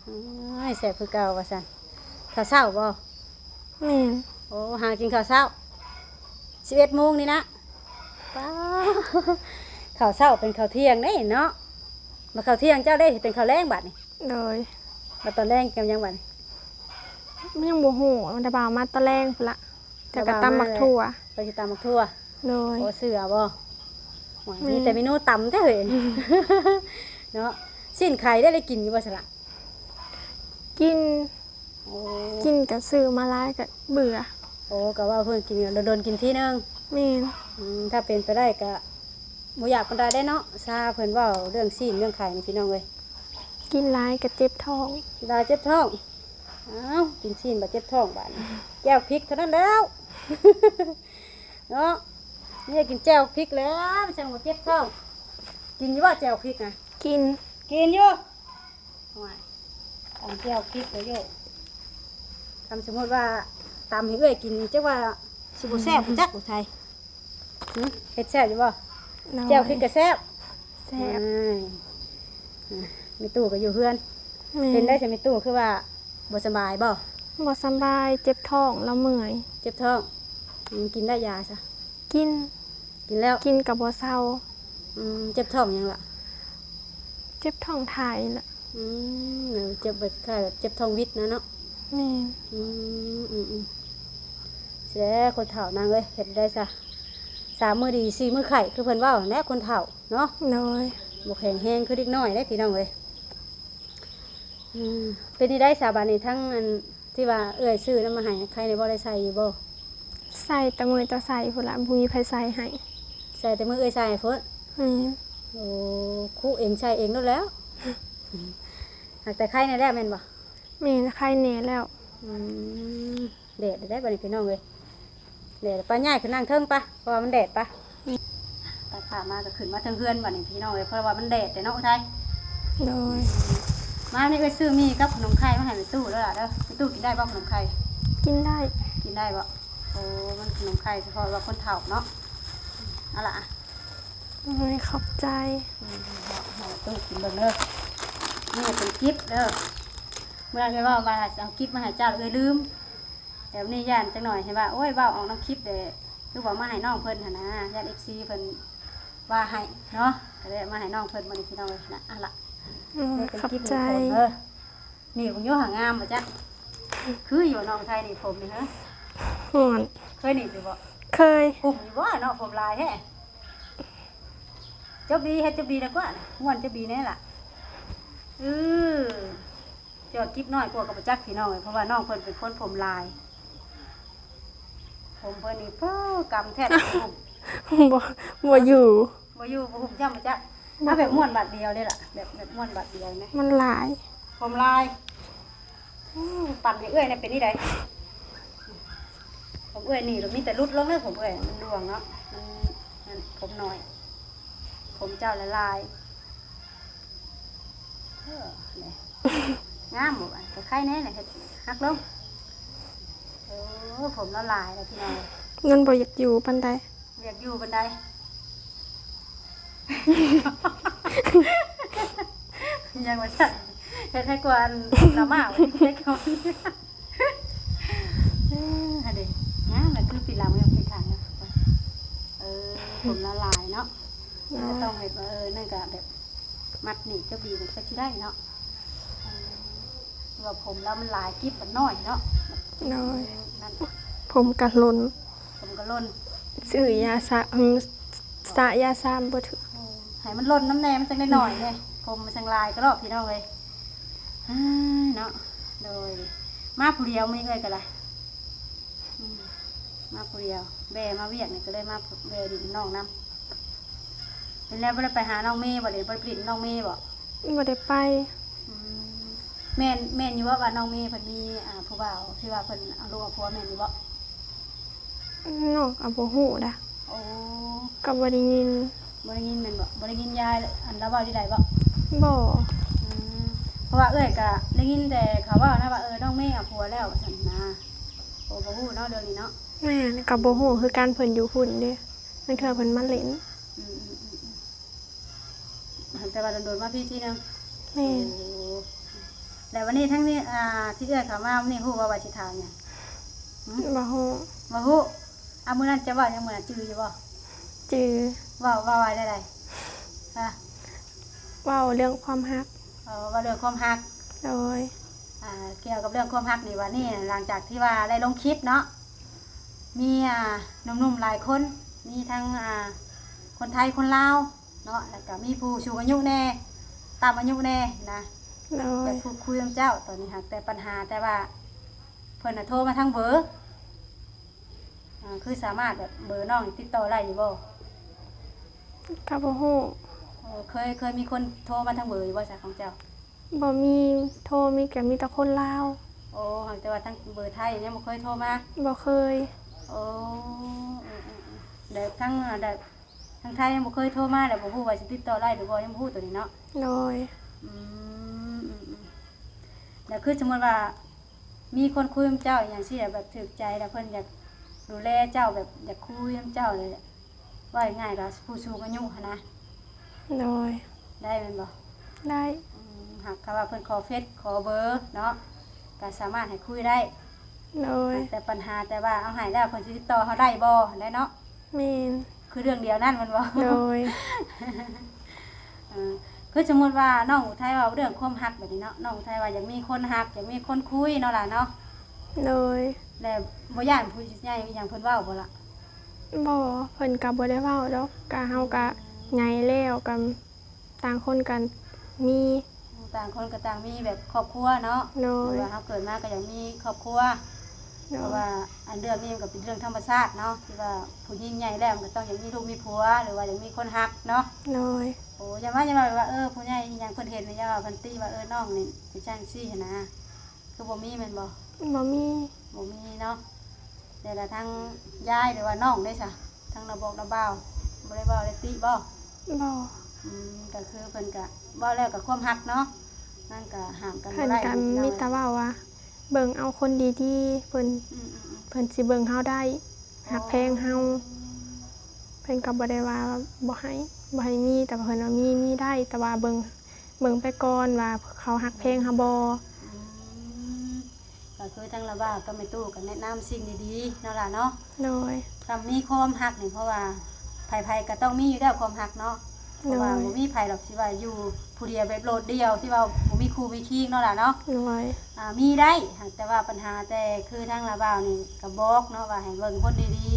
ໂອ້ຍ ແຊບຄືເກົ່າວ່າຊັ້ນ. ເຂົ້າເຊົ້າບໍ່? ແມ່ນ. ໂອ້ ຫາກິນເຂົ້າເຊົ້າ ສິບເອັດໂມງນີ້ນະ. ປ້າ ເຂົ້າເຊົ້າເປັນເຂົ້າທ່ຽງເດ້ເນາະ. ມາເຂົ້າທ່ຽງເຈົ້າເດ້ ເປັນເຂົ້າແລງບາດນີ້. ໂດຍ. ມາຕອນແລງກິນກັບຫຍັງບາດນີ້? ຍັງບໍ່ຮູ້ ດາບ່າວມາຕອນແລງພຸ້ນລະ. ເຈົ້າກໍຕຳໝາກຖົ່ວ. ເຈົ້າກໍຕຳໝາກຖົ່ວ. ໂດຍ. ໂອ້ ເຊື່ອບໍ່? ໂອ້ຍ ແມ່ນ ມີແຕ່ເມນູຕຳແທ້ເຮີ້ຍ ເນາະ. ຊີ້ນໄກ່ໄດ້ ໄດ້ກິນຢູ່ບໍ່ຊະລະ? ກິນ. ໂອ້ ກິນກໍຊື້ມາຫຼາຍກໍເບື່ອ. ໂອ້ ກໍວ່າເພິ່ນກິນດົນໆກິນທີໜຶ່ງ. ແມ່ນ. ອືມ ຖ້າເປັນໄປໄດ້ກໍບໍ່ຢາກປານໃດເດ້ເນາະ. ຊາເພິ່ນເວົ້າເລື່ອງຊີ້ນເລື່ອງໄຂ່ນີ້ ພີ່ນ້ອງເອີຍ ກິນຫຼາຍກໍເຈັບທ້ອງ. ກິນຫຼາຍເຈັບທ້ອງ. ອ້າວ ກິນຊີ້ນບາດເຈັບທ້ອງບາດນີ້. ແຈ່ວພິກເທົ່ານັ້ນແລ້ວ ເນາະ. ນີ້ກິນແຈ່ວພິກແລ້ວ ມັນຈັ່ງບໍ່ເຈັບທ້ອງ. ກິນຢູ່ບໍ່ແຈ່ວພິກນະ? ກິນ. ກິນຢູ່. ໂອ້ຍ ຕຳແຈ່ວພິກເລີຍໂຍ. ຄັນສົມມຸດວ່າຕຳໃຫ້ເອື້ອຍກິນ ຈັກວ່າຊິບໍ່ແຊບບໍ່ຈັກ ອຸໄທ. ຫຶ ເຮັດແຊບຢູ່ບໍ່? ໂດຍ. ແຈ່ວພິກກໍແຊບ. ແຊບ. ອືມ ແມ່ຕູ້ກໍຢູ່ເຮືອນ. ແມ່ນ. ເປັນໄດ້ຊະແມ່ຕູ້ ຄືວ່າບໍ່ສະບາຍບໍ່? ບໍ່ສະບາຍ ເຈັບທ້ອງ ລາວເມື່ອຍ. ເຈັບທ້ອງ. ອືມ ກິນໄດ້ຢາຊະ? ກິນ. ກິນແລ້ວ? ກິນກໍບໍ່ເຊົາ. ອືມ ເຈັບທ້ອງຫຍັງລະ? ເຈັບທ້ອງຖ່າຍລະ. ອືມ ເອີ ເຈັບແບບຄ້າຍແບບເຈັບທ້ອງວິດນະເນາະ. ແມ່ນ. ອືມ ອືມ ອືມ ຊິແລ້ວຄົນເຖົ້ານາງເອີຍ ເຮັດໄດ້ຊະ ສາມມື້ດີ ສີ່ມື້ໄຂ້ ຄືເພິ່ນເວົ້າຫັ້ນແຫຼະ ຄົນເຖົ້າເນາະ. ໂດຍ. ບໍ່ແຂງແຮງຄືເດັກນ້ອຍເດ້ ພີ່ນ້ອງເອີຍ. ອືມ ເປັນຈັ່ງໃດຊະບາດນີ້ ທັງອັນ ທີ່ວ່າເອື້ອຍຊື້ນຳມາໃຫ້ ໄຄແດ່ບໍ່? ໄດ້ໃສ່ຢູ່ບໍ່? ໃສ່ແຕ່ມື້ເຈົ້າໃສ່ພຸ້ນລະ ບໍ່ມີໃຜໃສ່ໃຫ້. ໃສ່ແຕ່ມື້ເອື້ອຍໃສ່ພຸ້ນ? ແມ່ນ. ໂອ້ ຄຸເອງໃສ່ເອງໂລດແລ້ວ. ຫາກແຕ່ໄຄແດ່ແລ້ວແມ່ນບໍ່? ແມ່ນ ໄຄແດ່ແລ້ວ. ອືມ ແດດໄດ໋ບາດນີ້ ພີ່ນ້ອງເອີຍ. ແດດ ໄປ ຍ້າຍຂຶ້ນນັ່ງເທິງປະ ເພາະວ່າມັນແດດປະ. ອືມ ຕັດພາບມາກໍຂຶ້ນມາເທິງເຮືອນບາດນີ້ ພີ່ນ້ອງເອີຍ ເພາະວ່າມັນແດດແຕ່ເນາະ ອຸໄທ. ໂດຍ. ມານີ້ເອື້ອຍຊື້ໝີ່ກັບຂະໜົມໄຂ່ມາໃຫ້ແມ່ຕູ້ເດີລະເດີ. ແມ່ຕູ້ກິນໄດ້ບໍ່ຂະໜົມໄຂ່? ກິນໄດ້. ກິນໄດ້ບໍ່? ໂອ້ ມັນຂະໜົມໄຂ່ສະເພາະວ່າຄົນເຖົ້າເນາະ. ເອົາລະ ໂອ້ຍ ຂອບໃຈ. ອືມ ໃຫ້ແມ່ຕູ້ກິນເບິ່ງເດີ. ນີ້ເປັນກິບເດີ. ເມື່ອເອື້ອຍເວົ້າວ່າຊິເອົາກິບມາໃຫ້ເຈົ້າ ເອື້ອຍລືມ. ແບບນີ້ຢ້ານຈັກໜ່ອຍ ເຫັນວ່າ ໂອ້ຍ ເວົ້າອອກນຳຄລິບແດ່ ຄືບໍ່ມາໃຫ້ນ້ອງເພິ່ນຫັ້ນນະ ຢ້ານເອັຟຊີເພິ່ນວ່າໃຫ້ເນາະ ກໍເລີຍມາໃຫ້ນ້ອງເພິ່ນມື້ນີ້ ພີ່ນ້ອງເອີຍນະ. ເອົາລະ ເອີ ເປັນຄລິບນີ້ ຂອບໃຈ ເອີ ນີ້ເບິ່ງຢູ່ຫາງາມບໍ່ຈັກ ຄືຢູ່ເນາະ ໄທໜີບຜົມນີ້ ຮະ ມ່ວນ ເຄີຍໜີບຢູ່ບໍ່? ເຄີຍ ຫຸ້ມຢູ່ບໍ່ເນາະ ຜົມຫຼາຍແທ້. ຈົບດີ ເຮັດຈົບດີນະກວ່າ ມ່ວນຈົບດີແນ່ລະ. ເອີ ເຈົ້າກິບນ້ອຍກວ່າກໍບໍ່ຈັກ ພີ່ນ້ອງເອີຍ ເພາະວ່ານ້ອງເພິ່ນເປັນຄົນຜົມຫຼາຍ ຜົມເພິ່ນນີ້ ໂອ້ ກຳແທບ ບໍ່ ບໍ່ຢູ່ ບໍ່ຢູ່ ບໍ່ຫຸ້ມຈ້ຳບໍ່ຈັກ. ເອົາແບບມ້ວນບາດດຽວເດ້ລະ ແບບ ແບບມ້ວນບາດດຽວນີ້ ມັນຫຼາຍ ຜົມຫຼາຍ. ອືມ ປັ່ນໃຫ້ເອື້ອຍແດ່ ເປັນນີ້ໃດ ຜົມເອື້ອຍນີ້ ມີແຕ່ຫຼຸດລົງເດີ ຜົມເອື້ອຍ ມັນຫຼວງເນາະ ມັນ ມັນຜົມໜ້ອຍ ຜົມເຈົ້າຫຼາຍໆ. ເອີ ນີ້ ງາມບໍ່ ອັນໄຄແນ່ນະ ເຮັດຫັກລົງ. ໂອ້ ຜົມລາວຫຼາຍແລ້ວ ພີ່ນ້ອງ ມັນບໍ່ຢາກຢູ່ປານໃດ. ບໍ່ຢາກຢູ່ປານໃດ ຍັງວ່າຊັ້ນ ເຮັດໃຫ້ກວ່າອັນລະມາກໄປກ່ອນ. ເອີ ຫັ້ນເດ ງາມນະ ຄືປີຫຼັງຍັງເປັນທາງນະ. ເອີ ຜົມລາວຫຼາຍເນາະ ເນາະ ກໍຕ້ອງເຮັດວ່າ ເອີ ນັ້ນກໍແບບມັດໜີບຈະດີ ມັນຈັກຊິໄດ້ເນາະ. ເອີ ຄືວ່າຜົມລາວມັນຫຼາຍ ກິບມັນໜ້ອຍເນາະ. ໂດຍ ນັ້ນ ຜົມກະຫຼົ່ນ ຜົມກະຫຼົ່ນ ຊື້ຢາສະ ອືມ ສະຢາສະບໍ່ຖືກ. ເອີ ໃຫ້ມັນຫຼົ່ນນຳແດ່ ມັນຈັ່ງໄດ້ໜ້ອຍເດ້ ຜົມມັນຈັ່ງຫຼາຍກະລອກ ພີ່ນ້ອງເອີຍ. ອາ ເນາະ ໂດຍ ມາຜູ້ດຽວມື້ນີ້ເອື້ອຍກໍໄດ້ ອືມ ມາຜູ້ດຽວ ແວ່ມາວຽກນີ້ກໍເລີຍມາແວ່ດິນນຳນ້ອງນຳ. ເປັນແລ້ວບໍ່ໄດ້ໄປຫານ້ອງເມບໍ່ ບໍ່ໄດ້ໄປຫຼິ້ນນ້ອງເມບໍ່? ບໍ່ໄດ້ໄປ. ອືມ ແມ່ນ ແມ່ນຢູ່ບໍ່ວ່ານ້ອງເມເພິ່ນມີ ອ່າ ຜູ້ບ່າວ ທີ່ວ່າເພິ່ນເອົາລູກເອົາຜົວ ແມ່ນຢູ່ບໍ່? ນ້ອງກໍບໍ່ຮູ້ດະ. ໂອ້ ກໍບໍ່ໄດ້ຍິນ. ບໍ່ໄດ້ຍິນແມ່ນບໍ່? ບໍ່ໄດ້ຍິນຍາຍ ອັນລາວເວົ້າຢູ່ໃດບໍ່? ບໍ່. ອືມ ເພາະວ່າເອື້ອຍກໍໄດ້ຍິນແຕ່ເຂົາເວົ້ານະວ່າ ເອີ ນ້ອງເມເອົາຜົວແລ້ວວ່າຊັ້ນນະ. ໂອ້ ບໍ່ຮູ້ເນາະເລື່ອງນີ້ເນາະ. ແມ່ນ ກໍບໍ່ຮູ້ຄືກັນ ເພິ່ນຢູ່ພຸ້ນເດ້ ລາງເທື່ອເພິ່ນມາຫຼິ້ນ. ອືມໆໆໆ ແຕ່ວ່າດົນໆມາພີ້ທີໜຶ່ງ. ແມ່ນ. ໂອ້ ແລ້ວວັນນີ້ທັງນີ້ ອ່າ ທີ່ເອື້ອຍເຂົ້າມາວັນນີ້ ຮູ້ບໍ່ວ່າຊິຖາມຫຍັງ? ຫຶ? ບໍ່ຮູ້. ບໍ່ຮູ້. ອາ ມື້ນັ້ນເຈົ້າເວົ້າຫຍັງ ມື້ນັ້ນຈື່ຢູ່ບໍ່? ຈື່. ເວົ້າ ເວົ້າວ່າແນວໃດ? ຮະ? ເວົ້າເລື່ອງຄວາມຮັກ. ເອີ ເວົ້າເລື່ອງຄວາມຮັກ. ໂດຍ. ອ່າ ກ່ຽວກັບເລື່ອງຄວາມຮັກນີ້ ວັນນີ້ຫຼັງຈາກທີ່ວ່າໄດ້ລົງຄລິບເນາະ ມີ ອ່າ ໜຸ່ມໆຫຼາຍຄົນ ມີທັງ ອ່າ ຄົນໄທ ຄົນລາວ ເນາະ ແລ້ວກໍມີຜູ້ສູງອາຍຸແດ່ ຕ່ຳອາຍຸແດ່ນະ. ໂດຍ. ຢາກພູດຄຸຍນຳເຈົ້າ ຕອນນີ້ຫາກແຕ່ປັນຫາ ແຕ່ວ່າເພິ່ນນະໂທມາທາງເບີ ອ່າ ຄືສາມາດແບບເບີນ້ອງຕິດຕໍ່ໄດ້ຢູ່ບໍ່? ກໍບໍ່ຮູ້. ເອີ ເຄີຍ ເຄີຍມີຄົນໂທມາທາງເບີຢູ່ບໍ່ຊະຂອງເຈົ້າ? ບໍ່ມີໂທ ມີ ກໍມີແຕ່ຄົນລາວ. ໂອ້ ຫາກແຕ່ວ່າທາງເບີໄທຍັງບໍ່ເຄີຍໂທມາ? ບໍ່ເຄີຍ. ໂອ້ ເອີໆໆ ແລ້ວທາງ ແບບ ທາງໄທຍັງບໍ່ເຄີຍໂທມາ ແລ້ວບໍ່ຮູ້ວ່າຊິຕິດຕໍ່ໄດ້ຫຼືບໍ່ ຍັງບໍ່ຮູ້ໂຕນີ້ເນາະ. ໂດຍ. ອືມ ອືມໆ ແລ້ວຄືສົມມຸດວ່າມີຄົນຄຸຍນຳເຈົ້າອີ່ຫຍັງຊີ້ ແບບຖືກໃຈ ແລ້ວເພິ່ນຢາກດູແລເຈົ້າ ແບບຢາກຄຸຍນຳເຈົ້າ ເວົ້າງ່າຍໆ ກໍຜູ້ສູງອາຍຸຫັ້ນນະ. ໂດຍ. ໄດ້ແມ່ນບໍ່? ໄດ້. ອືມ ຫາກຖ້າວ່າເພິ່ນຂໍເຟສ ຂໍເບີເນາະ ກໍສາມາດໃຫ້ຄຸຍໄດ້. ໂດຍ. ແຕ່ປັນຫາ ແຕ່ວ່າເອົາໃຫ້ແລ້ວເພິ່ນຊິຕິດຕໍ່ເຮົາໄດ້ບໍ່ຫັ້ນແຫຼະເນາະ. ແມ່ນ. ຄືເລື່ອງດຽວນັ້ນແມ່ນບໍ່? ໂດຍ. ເອີ ຄືສົມມຸດວ່ານ້ອງອຸໄທເວົ້າເລື່ອງຄວາມຮັກແບບນີ້ເນາະ ນ້ອງອຸໄທວ່າຢາກມີຄົນຮັກ ຢາກມີຄົນຄຸຍເນາະຫຼານເນາະ. ໂດຍ. ແລ້ວບໍ່ຢ້ານຜູ້ໃຫຍ່ອີ່ຫຍັງເພິ່ນເວົ້າບໍ່ລະ? ບໍ່ ເພິ່ນກໍບໍ່ໄດ້ເວົ້າດອກ ກະເຮົາກະໃຫຍ່ແລ້ວ ກະຕ່າງຄົນກະມີ ຕ່າງຄົນກໍຕ່າງມີແບບຄອບຄົວເນາະ. ໂດຍ. ວ່າເຮົາເກີດມາກໍຢາກມີຄອບຄົວ. ໂດຍ. ເພາະວ່າອັນເລື່ອງນີ້ມັນກໍເປັນເລື່ອງທຳມະຊາດເນາະ ທີ່ວ່າຜູ້ຍິງໃຫຍ່ແລ້ວມັນກໍຕ້ອງຢາກມີລູກມີຜົວ ຫຼືວ່າຢາກມີຄົນຮັກເນາະ. ໂດຍ. ໂອ້ ຢ່າວ່າ ຢ່າວ່າແບບວ່າ ເອີ ຜູ້ໃຫຍ່ອີ່ຫຍັງເພິ່ນເຫັນ ຢ່າວ່າເພິ່ນຕິວ່າ ເອີ ນ້ອງນີ້ເປັນຊັ້ນຊີ້ຫັ້ນນະ ຄືບໍ່ມີແມ່ນບໍ່? ບໍ່ມີ. ບໍ່ມີເນາະ. ແລ້ວກໍທາງຍາຍ ຫຼືວ່ານ້ອງເດ້ຊະ ທາງນ້າບອກນ້າບ່າວ ບໍ່ໄດ້ເວົ້າໄດ້ຕິບໍ່? ບໍ່. ອືມ ກໍຄືເພິ່ນກໍເວົ້າແລ້ວກໍຄວາມຮັກເນາະ ມັນກໍຫ້າມກັນບໍ່ໄດ້ ເພິ່ນກໍມີແຕ່ເວົ້າວ່າ ເບິ່ງເອົາຄົນດີໆ ເພິ່ນ ອືມໆໆ ເພິ່ນຊິເບິ່ງເຮົາໄດ້ ຮັກແພງເຮົາ. ອໍ ເພິ່ນກໍບໍ່ໄດ້ວ່າບໍ່ໃຫ້ ບໍ່ໃຫ້ມີ ແຕ່ວ່າເພິ່ນວ່າມີ ມີໄດ້ ແຕ່ວ່າເບິ່ງ ເບິ່ງໄປກ່ອນວ່າເຂົາຮັກແພງເຮົາບໍ່. ອືມ ກໍຄືທາງລາວບ່າວກັບແມ່ຕູ້ກໍແນະນຳສິ່ງດີໆເນາະຫຼ້າເນາະ. ໂດຍ ຖ້າມີຄວາມຮັກນີ້ ເພາະວ່າໃຜໆກໍຕ້ອງມີຢູ່ແລ້ວຄວາມຮັກເນາະ. ເພາະວ່າ ໂດຍ ບໍ່ມີໃຜດອກທີ່ວ່າຢູ່ຜູ້ດຽວແບບໂດດດ່ຽວ ທີ່ວ່າບໍ່ມີຄູ່ມີຄີງເນາະຫຼ້າເນາະ. ໂດຍ ອ່າ ມີໄດ້ ຫາກແຕ່ວ່າບັນຫາແຕ່ຄືທາງລາວບ່າວນີ້ກໍບອກເນາະ ວ່າໃຫ້ເບິ່ງຄົນດີ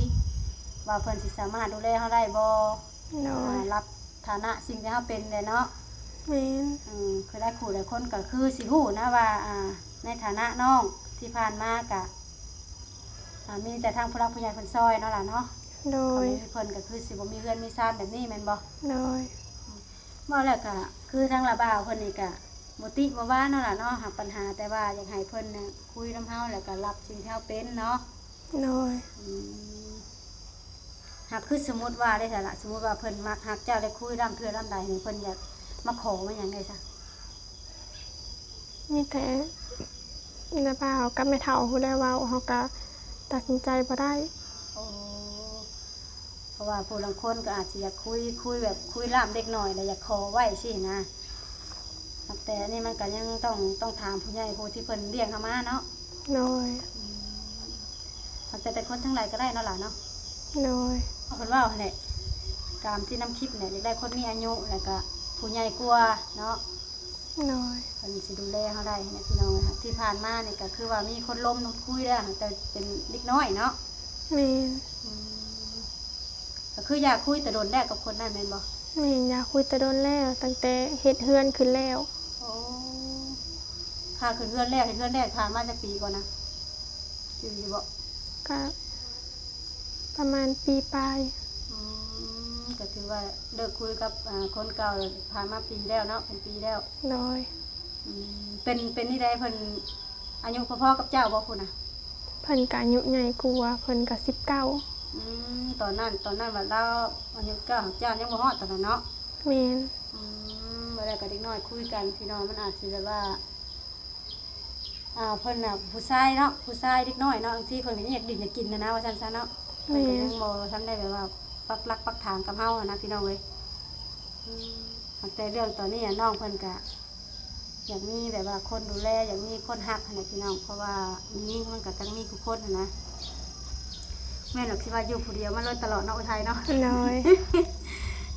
ໆ ວ່າເພິ່ນຊິສາມາດດູແລເຮົາໄດ້ບໍ່. ໂດຍ ອ່າ ຮັບຖານະສິ່ງທີ່ເຮົາເປັນແຫຼະເນາະ. ແມ່ນ ອືມ ຄືຫຼາຍຄູ່ຫຼາຍຄົນກໍຄືຊິຮູ້ນະວ່າ ອ່າ ໃນຖານະນ້ອງທີ່ຜ່ານມາກະ ອ່າ ມີແຕ່ທາງຜູ້ຫຼັກຜູ້ໃຫຍ່ເພິ່ນຊ່ອຍເນາະຫຼ້າເນາະ. ໂດຍ ຄັນບໍ່ມີເພິ່ນກໍຄືຊິບໍ່ມີເຮືອນມີຊານແບບນີ້ແມ່ນບໍ່? ໂດຍ ອືມ ເວົ້າແລ້ວກໍຄືທາງລາວບ່າວເພິ່ນນີ້ກະບໍ່ຕິບໍ່ວ່າເນາະຫຼ້າເນາະ ຮັບບັນຫາ ແຕ່ວ່າຢາກໃຫ້ເພິ່ນນະຄຸຍນຳເຮົາ ແລ້ວກໍຮັບສິ່ງທີ່ເຮົາເປັນເນາະ. ໂດຍ ອືມ ຫາກຄືສົມມຸດວ່າເດ້ຊະລະ ສົມມຸດວ່າເພິ່ນມັກຮັກເຈົ້າ ແລ້ວຄຸຍລຳເທື່ອລຳໃດນີ້ ເພິ່ນຢາກມາຂໍມາຫຍັງໄດ້ຊະ? ມີແຕ່ລາວບ່າວກັບແມ່ເຖົ້າຜູ້ໃດເວົ້າ ເຮົາກໍຕັດສິນໃຈບໍ່ໄດ້. ໂອ້ ເພາະວ່າຜູ້ລາງຄົນກໍອາດຊິຢາກຄຸຍ ຄຸຍແບບຄຸຍລາມເດັກນ້ອຍ ແລ້ວຢາກຂໍໄວ້ຊີ້ນະ. ແຕ່ອັນນີ້ມັນກໍຍັງຕ້ອງ ຕ້ອງຖາມຜູ້ໃຫຍ່ຜູ້ທີ່ເພິ່ນລ້ຽງເຮົາມາເນາະ. ໂດຍ ອືມ ແຕ່ ແຕ່ຄົນທາງໃດກໍໄດ້ເນາະຫຼ້າເນາະ. ໂດຍ ເພິ່ນເວົ້າຫັ້ນແຫຼະ ຕາມທີ່ນຳຄລິບແຫຼະ ຢາກໄດ້ຄົນມີອາຍຸ ແລ້ວກໍຜູ້ໃຫຍ່ກວ່າເນາະ. ໂດຍ ເພິ່ນຊິດູແລເຮົາໄດ້ຫັ້ນແຫຼະພີ່ນ້ອງ. ທີ່ຜ່ານມານີ້ກໍຄືວ່າມີຄົນລົມຄົນຄຸຍແລ້ວ ແຕ່ເປັນເດັກນ້ອຍເນາະ. ແມ່ນ ອືມ ກໍຄືຢາກຄຸຍແຕ່ດົນແລ້ວກັບຄົນນັ້ນແມ່ນບໍ່? ແມ່ນ ຢາກຄຸຍແຕ່ດົນແລ້ວ ຕັ້ງແຕ່ເຮັດເຮືອນຂຶ້ນແລ້ວ. ໂອ້ ພາຂຶ້ນເຮືອນແລ້ວ ເຮັດເຮືອນແລ້ວ ຜ່ານມາຈັກປີກ່ອນນະ ຈື່ຢູ່ບໍ່? ກະປະມານປີປາຍ. ອືມ ກໍຖືວ່າເລີກຄຸຍກັບ ອ່າ ຄົນເກົ່າ ຜ່ານມາປີແລ້ວເນາະ ເປັນປີແລ້ວ. ໂດຍ ອືມ ເປັນ ເປັນນີ້ໃດ ເພິ່ນອາຍຸພໍໆກັບເຈົ້າບໍ່ພຸ້ນນະ? ເພິ່ນກະອາຍຸໃຫຍ່ກວ່າ ເພິ່ນກະສິບເກົ້າ. ອືມ ຕອນນັ້ນ ຕອນນັ້ນວ່າລາວອາຍຸເກົ້າ ເຈົ້າຍັງບໍ່ຮອດຕອນນັ້ນເນາະ. ແມ່ນ ອືມ ວ່າແລ້ວກໍເດັກນ້ອຍຄຸຍກັນພີ່ນ້ອງ ມັນອາດຊິແບບວ່າ ອ່າ ເພິ່ນນະຜູ້ຊາຍເນາະ ຜູ້ຊາຍເດັກນ້ອຍເນາະ ບາງທີເພິ່ນກໍຍັງຢາກດິ້ນຢາກກິນຫັ້ນນະ ວ່າຊັ້ນຊະເນາະ. ແມ່ນ ເພິ່ນກໍຍັງບໍ່ທັນໄດ້ແບບວ່າປັກຫຼັກປັກຖານກັບເຮົາຫັ້ນນະພີ່ນ້ອງເອີຍ. ອືມ ແຕ່ເລື່ອງຕອນນີ້ນ້ອງເພິ່ນກະ ຢາກມີແບບວ່າຄົນດູແລ ຢາກມີຄົນຮັກຫັ້ນແຫຼະພີ່ນ້ອງ ເພາະວ່າມີຍິງມັນກໍຕ້ອງມີຄູ່ຄົນຫັ້ນນະ. ແມ່ນດອກ ຊິວ່າຢູ່ຜູ້ດຽວມາໂລດຕະຫຼອດເນາະ ອຸໄທເນາະ. ໂດຍ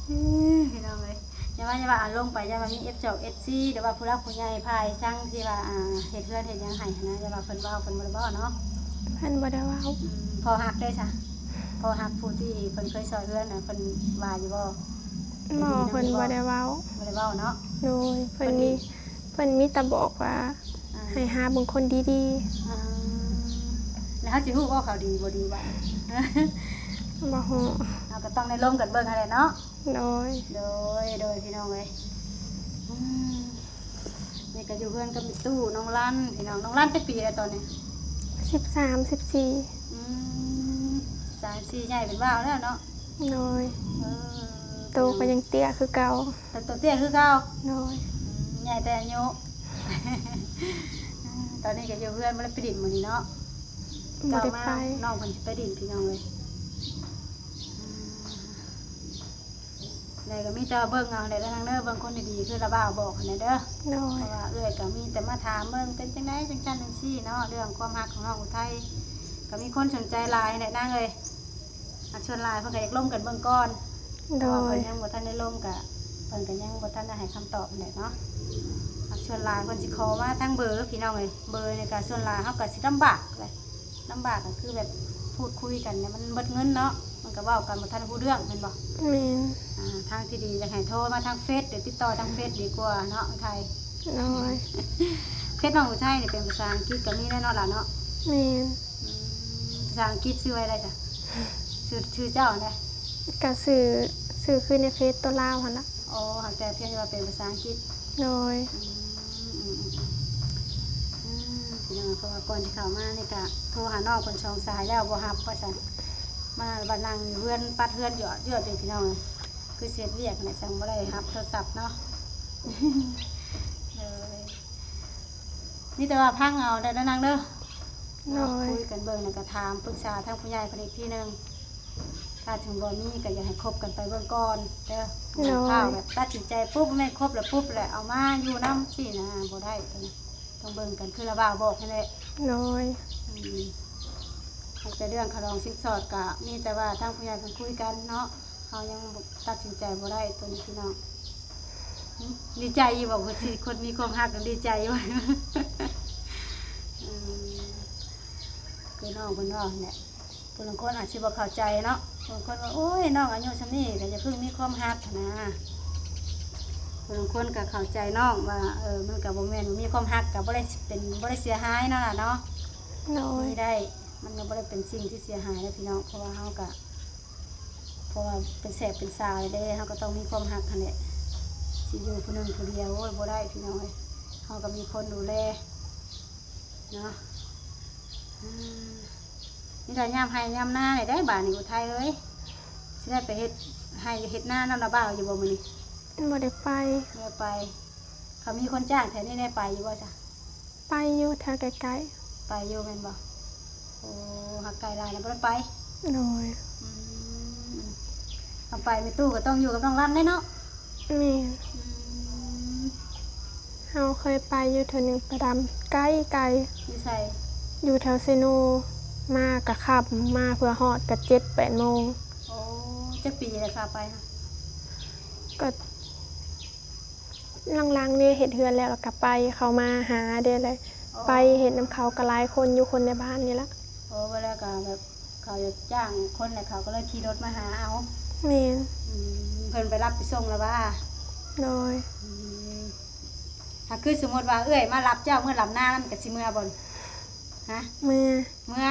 ອືມ ພີ່ນ້ອງເອີຍ ຢ່າວ່າ ຢ່າວ່າ ອາ ລົງໄປ ຢ່າວ່າມີເອັຟ ເອັຟຊີ ຫຼືວ່າຜູ້ຫຼັກຜູ້ໃຫຍ່ຝ່າຍທາງທີ່ວ່າ ອ່າ ເຮັດເຮືອນເຮັດຫຍັງໃຫ້ຫັ້ນນະ ຢ່າວ່າເພິ່ນເວົ້າ ເພິ່ນບໍ່ໄດ້ເວົ້າເນາະ. ເພິ່ນບໍ່ໄດ້ເວົ້າ. ອືມ ພໍຮັກເດ້ຊະ ພໍຮັກຜູ້ທີ່ເພິ່ນເຄີຍຊ່ອຍເຮືອນນະ ເພິ່ນວ່າຢູ່ບໍ່? ບໍ່ ເພິ່ນບໍ່ໄດ້ເວົ້າ. ບໍ່ໄດ້ເວົ້າເນາະ. ໂດຍ ເພິ່ນມີ ເພິ່ນມີແຕ່ບອກວ່າ ອ່າ ໃຫ້ຫາເບິ່ງຄົນດີໆ. ອ່າ ແລ້ວເຮົາຊິຮູ້ບໍ່ເຂົາດີບໍ່ດີບາດນີ້? ບໍ່ຮູ້ ເຮົາກໍຕ້ອງໄດ້ລົມກັນເບິ່ງຫັ້ນແຫຼະເນາະ. ໂດຍ ໂດຍ ໂດຍ ພີ່ນ້ອງເອີຍ. ອືມ ນີ້ກໍຢູ່ເຮືອນກັບຕູ້ນ້ອງລັນ ພີ່ນ້ອງ. ນ້ອງລັນຈັກປີແລ້ວຕອນນີ້? ສິບສາມ ສິບສີ່. ອືມ ສິບສາມ ສິບສີ່ ໃຫຍ່ເປັນບ່າວແລ້ວເນາະ. ໂດຍ ເອີ ໂຕກໍຍັງເຕ້ຍຄືເກົ່າ. ໂຕເຕ້ຍຄືເກົ່າ. ໂດຍ ອືມ ໃຫຍ່ແຕ່ອາຍຸ. ຕອນນີ້ກໍຢູ່ເຮືອນ ບໍ່ໄດ້ໄປດິນມື້ນີ້ເນາະ. ບໍ່ໄດ້ໄປ. ນ້ອງເພິ່ນຊິໄປດິນ ພີ່ນ້ອງເອີຍ. ອືມ ແລ້ວກໍມີແຕ່ວ່າເບິ່ງເອົາແຫຼະເດີນາງເດີ ເບິ່ງຄົນດີໆ ຄືລາວບ່າວບອກຫັ້ນແຫຼະເດີ. ໂດຍ ເພາະວ່າເອື້ອຍກໍມີແຕ່ມາຖາມເບິ່ງເປັນຈັ່ງໃດ ຈັ່ງຊັ້ນຈັ່ງຊີ້ເນາະ ເລື່ອງຄວາມຮັກຂອງນ້ອງອຸໄທ. ກໍມີຄົນສົນໃຈຫຼາຍແຫຼະນາງເອີຍ. ອັນສ່ວນຫຼາຍເພິ່ນກໍຢາກລົມກັນເບິ່ງກ່ອນ. ໂດຍ ເພາະວ່າເພິ່ນຍັງບໍ່ທັນໄດ້ລົມ ກະເພິ່ນກໍຍັງບໍ່ທັນໄດ້ໃຫ້ຄຳຕອບຫັ້ນແຫຼະເນາະ. ອັນສ່ວນຫຼາຍເພິ່ນຊິຂໍມາທາງເບີ ພີ່ນ້ອງເອີຍ. ເບີນີ້ກະສ່ວນຫຼາຍເຮົາກໍຊິລຳບາກແຫຼະ. ລຳບາກກໍຄືແບບພູດຄຸຍກັນນີ້ມັນເບິດເງິນເນາະ ມັນກໍເວົ້າກັນບໍ່ທັນຮູ້ເລື່ອງແມ່ນບໍ່? ແມ່ນ. ອ່າ ທາງທີ່ດີຢາກໃຫ້ໂທມາທາງເຟສ ຫຼືຕິດຕໍ່ທາງເຟສດີກວ່າເນາະ ອຸໄທ. ໂດຍ ເຟສນ້ອງອຸໄທນີ້ເປັນພາສາອັງກິດກໍມີແລ້ວເນາະຫຼ້າເນາະ? ແມ່ນ. ອືມ ພາສາອັງກິດຊື່ວ່າໃດຈະ? ຊື່ ຊື່ເຈົ້າຫັ້ນໃດ? ກໍຊື່ ຊື່ຄືໃນເຟສຕົວລາວຫັ້ນລະ. ອໍ ຫາກແຕ່ພຽງແຕ່ວ່າເປັນພາສາອັງກິດ. ໂດຍ ອືມ ອືມ ອືມ ອືມ ພີ່ນ້ອງ ເພາະວ່າກ່ອນຊິເຂົ້າມານີ້ກະໂທຫານ້ອງເພິ່ນສອງສາຍແລ້ວບໍ່ຮັບວ່າຊັ້ນ. ມາບັດນັ່ງຢູ່ເຮືອນ ປັດເຮືອນຢອດໆຢູ່ພີ່ນ້ອງ ຄືຊິເຮັດວຽກແຫຼະ ຈັ່ງບໍ່ໄດ້ຮັບໂທລະສັບເນາະ. ໂດຍ ມີແຕ່ວ່າຟັງເອົາເດີນາງເດີ. ໂດຍ ເນາະ ຄຸຍກັນເບິ່ງ ແລ້ວກໍຖາມປຶກສາທາງຜູ້ໃຫຍ່ເພິ່ນອີກທີໜຶ່ງ. ຖ້າເຖິງບໍ່ມີກໍຢາກໃຫ້ຄົບກັນໄປເບິ່ງກ່ອນເດີ. ໂດຍ ບໍ່ແມ່ນຟ້າວແບບຕັດສິນໃຈປຸບ ແມ່ນຄົບແລ້ວປຸບແລ້ວເອົາມາຢູ່ນຳຊີ້ນະ ບໍ່ໄດ້. ຕອນ ເບິ່ງກັນຄືລະບ່າວບອກຫັ້ນແຫຼະ. ໂດຍ. ອືມ ແຕ່ເລື່ອງຄ່າດອງສິນສອດກະມີແຕ່ວ່າທາງຜູ້ໃຫຍ່ເພິ່ນຄຸຍກັນເນາະ, ເຮົາຍັງບໍ່ ຕັດສິນໃຈບໍ່ໄດ້ໂຕນີ້ພີ່ນ້ອງ. ອືມ ດີໃຈຢູ່ບໍ່? ຄົນທີ່ ຄົນມີຄວາມຮັກນັ້ນດີໃຈຢູ່. ອືມ ຄືນ້ອງເພິ່ນເວົ້າຫັ້ນແຫຼະ. ຜູ້ລາງຄົນອາດຊິບໍ່ເຂົ້າໃຈເນາະ, ບາງຄົນວ່າ ໂອ້ຍ ນ້ອງອາຍຸສ່ຳນີ້ກໍຢ່າເພິ່ງມີຄວາມຮັກຫັ້ນນະ. ຜູ້ລາງຄົນກໍເຂົ້າໃຈນ້ອງວ່າ ເອີ ມັນກໍບໍ່ແມ່ນວ່າມີຄວາມຮັກກໍບໍ່ໄດ້ເປັນ ບໍ່ໄດ້ເສຍຫາຍເນາະຫຼ້າເນາະ. ໂດຍ. ມີໄດ້ ມັນກໍບໍ່ໄດ້ເປັນສິ່ງທີ່ເສຍຫາຍເດ້ພີ່ນ້ອງ, ເພາະວ່າເຮົາກໍ ເພາະວ່າເປັນແສບເປັນສາວແລ້ວເດ້ ເຮົາກໍຕ້ອງມີຄວາມຮັກຫັ້ນແຫຼະ. ຊິຢູ່ຜູ້ໜຶ່ງຜູ້ດຽວ ໂອ້ຍ ບໍ່ໄດ້ພີ່ນ້ອງເອີຍ, ເຮົາກໍມີຄົນດູແລເນາະ. ອືມ ນີ້ລະຍາມໄຮ່ຍາມນາແລ້ວເດ້ ບາດນີ້ອຸໄທເອີຍ. ຊິໄດ້ໄປເຮັດໄຮ່ເຮັດນານຳລະບ່າວຢູ່ບໍ່ມື້ນີ້? ບໍ່ໄດ້ໄປ. ບໍ່ໄດ້ໄປ. ເຂົາມີຄົນຈ້າງແຖວນີ້ ໄດ້ໄປຢູ່ບໍ່ຊະ? ໄປຢູ່ແຖວໃກ້ໆ. ໄປຢູ່ແມ່ນບໍ່? ໂອ້ ຫາກໄກຫຼາຍນະ ບໍ່ໄດ້ໄປ. ໂດຍ. ອືມ ຄັນໄປແມ່ຕູ້ກໍຕ້ອງຢູ່ກັບນ້ອງລຳເດ້ເນາະ. ແມ່ນ. ອືມ ເຮົາເຄີຍໄປຢູ່ເທື່ອໜຶ່ງ ໄປດຳໄກໆ. ຢູ່ໃສ? ຢູ່ແຖວເຊໂນ. ມາກະຄ່ຳ ມາເພື່ອຮອດກະເຈັດແປດໂມງ. ໂອ້ ຈັກປີແລ້ວຄາໄປ? ກະ ຫຼັງໆນີ້ເຮັດເຮືອນແລ້ວ ແລ້ວກໍໄປ ເຂົາມາຫາເດ້ ແລ້ວ ອໍ ໄປເຮັດນຳເຂົາກໍຫຼາຍຄົນຢູ່ ຄົນໃນບ້ານນີ້ລະ. ໂອ້ ວ່າແລ້ວກໍແບບເຂົາຢາກຈ້າງຄົນ ແລ້ວເຂົາກໍເລີຍຂີ່ລົດມາຫາເອົາ. ແມ່ນ. ອືມ ເພິ່ນໄປຮັບໄປສົ່ງລະຫວາ? ໂດຍ. ອືມ ຫາກຄືສົມມຸດວ່າເອື້ອຍມາຮັບເຈົ້າເມືອດຳນານຳ ກໍຊິເມືອບໍ່? ຮະ? ເມືອ. ເມືອ.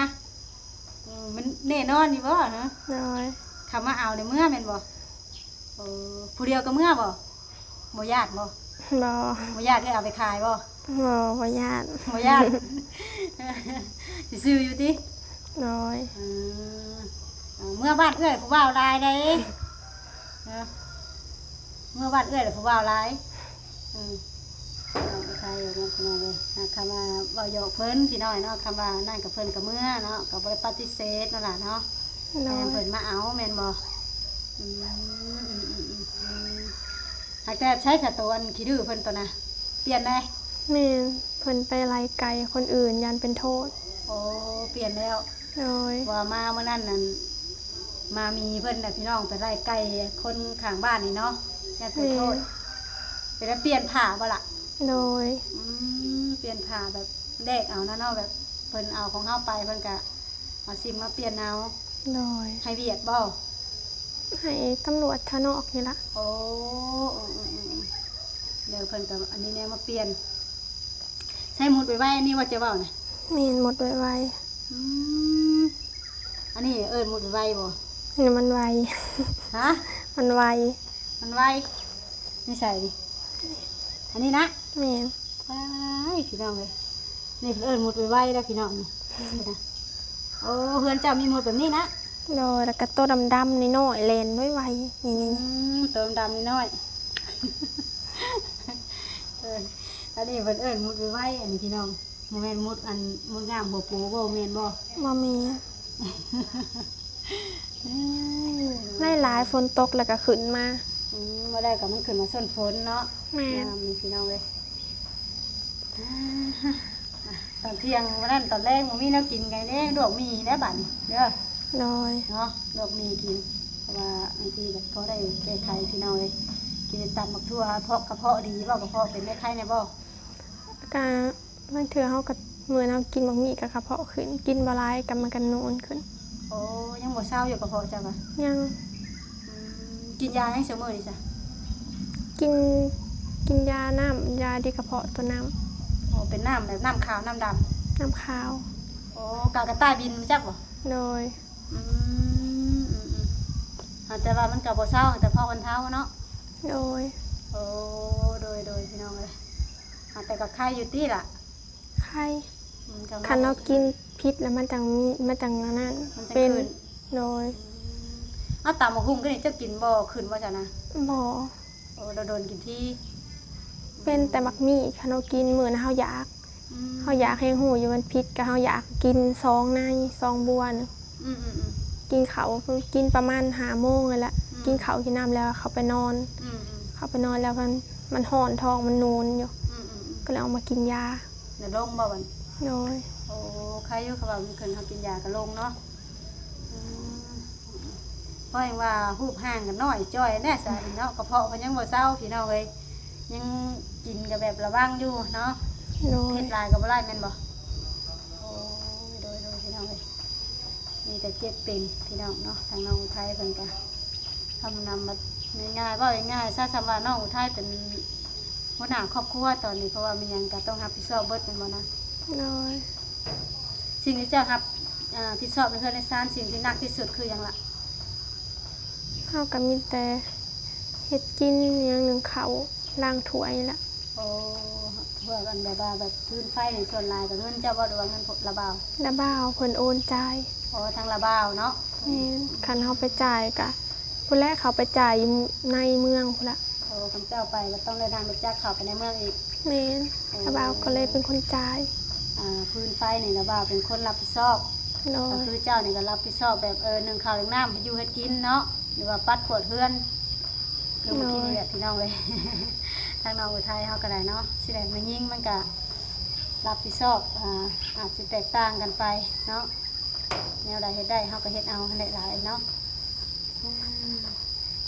ອືມ ມັນແນ່ນອນຢູ່ບໍ່? ຮະ? ໂດຍ. ເຂົາມາເອົາໃນເມືອແມ່ນບໍ່? ໂອ້ ຜູ້ດຽວກໍເມືອບໍ່? ບໍ່ຢ້ານບໍ່? ບໍ່. ບໍ່ຢ້ານເອື້ອຍເອົາໄປຂາຍບໍ່? ບໍ່ ບໍ່ຢ້ານ. ບໍ່ຢ້ານ. ຊິຊື້ຢູ່ຕິ? ໂດຍ. ອືມ ເອີ ເມືອບ້ານເອື້ອຍຜູ້ບ່າວຫຼາຍໃດ໋ ເນາະ. ເມືອບ້ານເອື້ອຍລະຜູ້ບ່າວຫຼາຍ. ອືມ ເອົາໄປຂາຍເນາະພີ່ນ້ອງເອີຍ. ຫາກຄຳວ່າເວົ້າຢອກເພິ່ນພີ່ນ້ອງເນາະ, ຄຳວ່ານັ້ນກໍເພິ່ນກໍເມືອເນາະ, ກໍບໍ່ໄດ້ປະຕິເສດນັ້ນລະເນາະ. ໂດຍ. ໃຫ້ເພິ່ນມາເອົາແມ່ນບໍ່? ອືມ ອືມ ອືມ ອືມ. ຫາກແຕ່ໃຊ້ສະໂຕອັນຂີ້ດື້ເພິ່ນໂຕນະ ປ່ຽນໄດ້? ແມ່ນ. ເພິ່ນໄປໄລ່ໄກ່ຄົນອື່ນ ຢ້ານເປັນໂທດ. ໂອ້ ປ່ຽນແລ້ວ. ໂດຍ. ວ່າມາມື້ນັ້ນນັ້ນ ມາມີເພິ່ນນະພີ່ນ້ອງ ໄປໄລ່ໄກ່ຄົນຂ້າງບ້ານນີ້ເນາະ ຢ້ານເປັນໂທດ. ແມ່ນ. ເປັນວ່າປ່ຽນຜ້າບໍ່ລະ? ໂດຍ. ອືມ ປ່ຽນຜ້າແບບແລກເອົານະເນາະ, ແບບເພິ່ນເອົາຂອງເຮົາໄປ ເພິ່ນກະເອົາຊິມມາປ່ຽນເອົາ. ໂດຍ. ໃຫ້ວຽດບໍ່? ໃຫ້ຕຳຫຼວດທາງນອກນີ້ລະ. ໂອ້ ເອີໆໆ ແລ້ວເພິ່ນກໍອັນນີ້ແນວມາປ່ຽນ. ໃຊ້ໝຸດໄວໆ ອັນນີ້ວ່າຈະເວົ້ານະ? ແມ່ນ ໝຸດໄວໆ. ອືມ ອັນນີ້ເອີ້ນໝຸດໄວໆບໍ່? ອັນນີ້ມັນໄວ. ຮະ? ມັນໄວ. ມັນໄວ. ນິໄສນີ້? ອັນນີ້ນະ? ແມ່ນ. ວ້າຍ ພີ່ນ້ອງເອີຍ ນີ້ເພິ່ນເອີ້ນໝຸດໄວໆ ເດີພີ່ນ້ອງ. ນີ້ນະ ໂອ້ ເຮືອນເຈົ້າມີໝຸດແບບນີ້ນະ? ໂດຍ. ແລ້ວກໍໂຕດຳໆ ນ້ອຍໆ ແລ່ນໄວໆ ນີ້. ອືມ ໂຕດຳໆ ນ້ອຍໆ. ເອີ ອັນນີ້ເພິ່ນເອີ້ນໝຸດໄວໆ ອັນນີ້ພີ່ນ້ອງ. ບໍ່ແມ່ນໝຸດ ອັນ ໝຸດງາມຫົວໂປບໍ່? ແມ່ນບໍ່? ບໍ່ແມ່ນ. ຫຼາຍໆ ຝົນຕົກແລ້ວກໍຂຶ້ນມາ. ອືມ ບໍ່ໄດ້ກໍມັນຂຶ້ນມາຊົນຝົນເນາະ. ແມ່ນ. ງາມນີ້ພີ່ນ້ອງເອີຍ. ຕອນທ່ຽງມື້ນັ້ນ ຕອນແລງບໍ່ມີແນວກິນ ກໍໄດ້ລວກໝີ່ແລ້ວບາດນີ້ເດີ. ໂດຍ. ເນາະ ລວກໝີ່ກິນ ເພາະວ່າບາງທີແບບພໍໄດ້ແກ້ໄຂພີ່ນ້ອງເອີຍ. ກິນແຕ່ຕຳບັກຖົ່ວ ເພາະ ກະເພາະດີບໍ່? ກະເພາະເປັນໄດ້ໄຄແດ່ບໍ່? ກະ ບາງເທື່ອເຮົາກໍ ມື້ເຮົາກິນບັກໝີ່ກໍກະເພາະຂຶ້ນ, ກິນບໍ່ຫຼາຍກໍມັນກໍນູນຂຶ້ນ. ໂອ້ ຍັງບໍ່ເຊົາຢູ່ກະເພາະເຈົ້າກະ? ຍັງ. ອືມ ກິນຢາຫຍັງຊຸມື້ນີ້ຊະ? ກິນ ກິນຢານ້ຳ ຢາດີກະເພາະຕົວນ້ຳ. ໂອ້ ເປັນນ້ຳແບບນ້ຳຂາວ ນ້ຳດຳ? ນ້ຳຂາວ. ໂອ້ ກາກະຕ່າຍບິນຮູ້ຈັກບໍ່? ໂດຍ. ອືມ ອືມໆ ຫາແຕ່ວ່າມັນກໍບໍ່ເຊົາ ຫາແຕ່ພໍບັນເທົາເນາະ? ໂດຍ. ໂອ້ ໂດຍໆ ພີ່ນ້ອງເອີຍ. ຫາແຕ່ກໍໄຄຢູ່ຕິລະ? ໄຄ. ອືມ ຄັນເຮົາກິນຜິດແລ້ວມັນຈັ່ງມີ ມັນຈັ່ງອັນນັ້ນ ມັນຈັ່ງເປັນ. ໂດຍ. ອືມ ເອົາ ຕຳບັກຫຸ່ງຄືນີ້ເຈົ້າກິນບໍ່ຂຶ້ນບໍ່ຊະນະ? ບໍ່. ໂອ້ ດົນໆ ກິນທີ. ເປັນແຕ່ບັກໝີ່ ຄັນເຮົາກິນມື້ນະເຮົາຢາກ. ອືມ ເຮົາຢາກແຮງ ຮູ້ຢູ່ມັນຜິດ ກໍເຮົາຢາກກິນຊອງໃນ ຊອງບົວນະ. ອືມໆໆ ກິນເຂົ້າ ກິນປະມານຫ້າໂມງຫັ້ນແຫຼະ. ອືມ ກິນເຂົ້າກິນນ້ຳແລ້ວເຂົ້າໄປນອນ. ອືມໆ ເຂົ້າໄປນອນແລ້ວມັນ ມັນຮ້ອນທ້ອງ ມັນນູນຢູ່. ອືມໆໆ ກໍເລີຍອອກມາກິນຢາ. ນະ ລົງບໍ່ບັດນີ້? ໂດຍ. ໂອ້ ໃຄຢູ່ ເຂົາວ່າມັນຂຶ້ນ ເຮົາກິນຢາກໍລົງເນາະ. ອືມ ເພາະຫຍັງວ່າຮູບຮ່າງກໍນ້ອຍຈ່ອຍແດ່ຊະເນາະ, ກະເພາະເພິ່ນຍັງບໍ່ເຊົາພີ່ນ້ອງເອີຍ, ຍັງກິນກໍແບບລະວັງຢູ່ເນາະ. ໂດຍ. ເຮັດຫຼາຍກໍບໍ່ໄດ້ແມ່ນບໍ່? ໂອ້ຍ ໂດຍໆ ພີ່ນ້ອງເອີຍ. ມີແຕ່ເຈັບເປັນພີ່ນ້ອງເນາະ. ທາງນ້ອງອຸໄທເພິ່ນກະຄຳນຳວ່າງ່າຍໆ ເວົ້າງ່າຍໆຊະ ສ່ຳວ່ານ້ອງອຸໄທເປັນຫົວໜ້າຄອບຄົວຕອນນີ້ ເພາະວ່າມີຫຍັງກະຕ້ອງຮັບຜິດຊອບເບິດແມ່ນບໍ່ນາ? ໂດຍ. ສິ່ງທີ່ເຈົ້າຮັບ ເອີ ຜິດຊອບໃນເຮືອນໃນຊານ ສິ່ງທີ່ໜັກທີ່ສຸດຄືຫຍັງລະ? ເຮົາກະມີແຕ່ເຮັດກິນ ຫຍັງ ໜຶ້ງເຂົ້າ ລ້າງຖ້ວຍນີ້ລະ. ໂອ້ ພວກອັນແບບວ່າແບບຟືນໄຟນີ້ ສ່ວນຫຼາຍກໍເງິນເຈົ້າບໍ່ ຫຼືວ່າເງິນລະບ່າວ? ລະບ່າວເພິ່ນໂອນຈ່າຍ. ອໍ ທາງລະບ່າວເນາະ. ແມ່ນ. ຄັນເຮົາໄປຈ່າຍກະ ພຸ້ນແຫຼະ ເຂົາໄປຈ່າຍຢູ່ໃນເມືອງພຸ້ນລະ. ໂອ້ ຄັນເຈົ້າໄປກໍຕ້ອງໄດ້ນັ່ງລົດຈັກເຂົ້າໄປໃນເມືອງອີກ. ແມ່ນ. ໂອ້ ລະບ່າວກໍເລີຍເປັນຄົນຈ່າຍ. ອ່າ ຟືນໄຟນີ້ລະບ່າວເປັນຄົນຮັບຜິດຊອບ. ໂດຍ. ກໍຄືເຈົ້ານີ້ກໍຮັບຜິດຊອບແບບ ເອີ ໜຶ້ງເຂົ້າໜຶ້ງນ້ຳ ເຮັດຢູ່ເຮັດກິນເນາະ ຫຼືວ່າປັດກວາດເຮືອນ. ຄືມື້ກີ້ນີ້ແຫຼະ ໂດຍ ພີ່ນ້ອງເອີຍ. ທາງນ້ອງອຸໄທເຮົາກໍໄດ້ເນາະ ຊິໄດ້ແມ່ຍິງມັນກະຮັບຜິດຊອບ ອາ ອາດຊິແຕກຕ່າງກັນໄປເນາະ. ແນວໃດເຮັດໄດ້ເຮົາກໍເຮັດເອົາຫັ້ນແຫຼະຫຼາຍເນາະ. ອືມ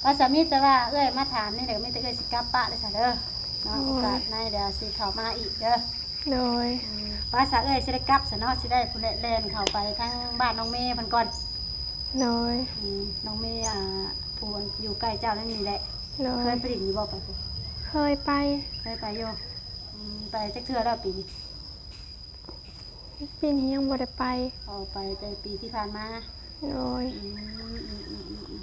ວ່າສາມີ ແຕ່ວ່າເອື້ອຍມາຖາມນີ້ແຫຼະ ມີແຕ່ເອື້ອຍຊິກັບປະເດີຊະເດີເນາະ. ໂດຍ. ໂອກາດໃນດຽວຊິເຂົ້າມາອີກເດີ. ໂດຍ. ອືມ ວ່າສາເອື້ອຍຊິໄດ້ກັບຊະເນາະ ຊິໄດ້ພຸ້ນແຫຼະ ແລ່ນເຂົ້າໄປທາງບ້ານນ້ອງເມເພິ່ນກ່ອນ. ໂດຍ. ອືມ ນ້ອງເມ ອ່າ ຜູ້ຢູ່ໃກ້ເຈົ້ານັ້ນນີ້ແຫຼະ. ໂດຍ. ເຄີຍໄປຫຼິ້ນຢູ່ບໍ່ ໄປພຸ້ນ? ເຄີຍໄປ. ເຄີຍໄປຢູ່. ອືມ ໄປຈັກເທື່ອແລ້ວປີນີ້? ປີນີ້ຍັງບໍ່ໄດ້ໄປ. ອໍ ໄປແຕ່ປີທີ່ຜ່ານມາ. ໂດຍ. ອືມ ອືມ ອືມ ອືມ ອືມ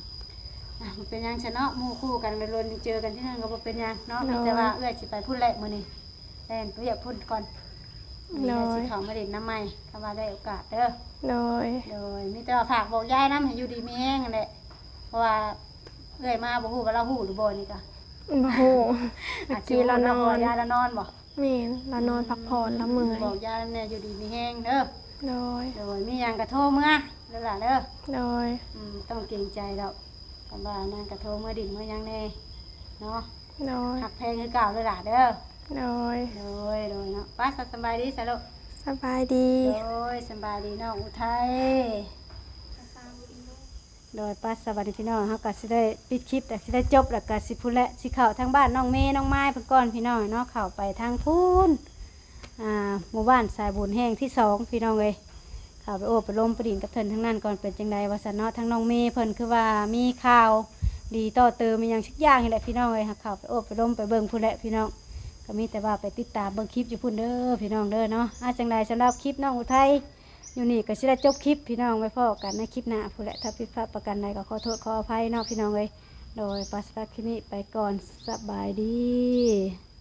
ອ່ະ ບໍ່ເປັນຫຍັງຊະເນາະ ໝູ່ຄູ່ກັນ ດົນໆເຈີກັນເທື່ອໜຶ່ງກໍບໍ່ເປັນຫຍັງເນາະ. ໂດຍ. ມີແຕ່ວ່າເອື້ອຍຊິໄປພຸ້ນແຫຼະມື້ນີ້ ແລ່ນໄປວຽກພຸ້ນກ່ອນ. ໂດຍ. ເອື້ອຍຊິເຂົ້າມາຫຼິ້ນນຳໃໝ່ ຄັນວ່າໄດ້ໂອກາດເດີ. ໂດຍ. ໂດຍ. ມີແຕ່ວ່າຝາກບອກຍາຍນຳ ໃຫ້ຢູ່ດີມີແຮງຫັ້ນແຫຼະ ເພາະວ່າເອື້ອຍມາບໍ່ຮູ້ວ່າລາວຮູ້ຫຼືບໍ່ນີ້ກະ. ບໍ່ຮູ້. ອາດຊິຮູ້ເນາະ ເພາະວ່າຍາຍລາວນອນບໍ່? ແມ່ນ ລາວນອນ ອືມ ພັກຜ່ອນ ລາວເມື່ອຍ. ບອກຍາຍນຳແດ່ ຢູ່ດີມີແຮງເດີ. ໂດຍ. ໂດຍ. ມີຫຍັງກະໂທເມືອເດີຫຼາເດີ. ໂດຍ. ອືມ ຕ້ອງເກງໃຈດອກ ຄັນວ່ານາງກະໂທເມືອດິນເມືອຫຍັງແດ່ເນາະ. ໂດຍ. ຮັກແພງຄືເກົ່າເດີຫຼາເດີ. ໂດຍ. ໂດຍ ໂດຍເນາະ. ໄປສະ ສະບາຍດີສະລູກ. ສະບາຍດີ. ໂດຍ ສະບາຍດີນ້ອງອຸໄທ. ໂດຍ ໄປສະ ບັດນີ້ພີ່ນ້ອງ ເຮົາກໍຊິໄດ້ປິດຄລິບ ແລ້ວຊິໄດ້ຈົບ ແລ້ວກໍຊິພຸ້ນແຫຼະ ຊິເຂົ້າທາງບ້ານນ້ອງເມ ນ້ອງມາຍເພິ່ນກ່ອນພີ່ນ້ອງເນາະ. ເຂົ້າໄປທາງພຸ້ນ ອ່າ ໝູ່ບ້ານສາຍບຸນແຫ່ງທີສອງ ພີ່ນ້ອງເອີຍ. ເຂົ້າໄປໂອ້ໄປລົມໄປຫຼິ້ນກັບເພິ່ນທາງນັ້ນກ່ອນ ເປັນຈັ່ງໃດວ່າຊັ້ນເນາະ. ທາງນ້ອງເມເພິ່ນຄືວ່າມີຂ່າວດີຕໍ່ເຕີມອີ່ຫຍັງສັກຢ່າງນີ້ແຫຼະພີ່ນ້ອງເອີຍ. ເຮົາເຂົ້າໄປໂອ້ໄປລົມໄປເບິ່ງພຸ້ນແຫຼະພີ່ນ້ອງ. ກໍມີແຕ່ວ່າໄປຕິດຕາມເບິ່ງຄລິບຢູ່ພຸ້ນເດີພີ່ນ້ອງເດີເນາະ. ອາ ຈັ່ງໃດສຳລັບຄລິບນ້ອງອຸໄທ ຢູ່ນີ້ກໍຊິໄດ້ຈົບຄລິບພີ່ນ້ອງ ໄວ້ພໍ້ກັນໃນຄລິບໜ້າພຸ້ນແຫຼະ. ຖ້າຜິດພາດປະການໃດກໍຂໍໂທດຂໍອະໄພເນາະພີ່ນ້ອງເອີຍ. ໂດຍ ໄປສຳລັບຄລິບນີ້ໄປກ່ອນ ສະບາຍດີ.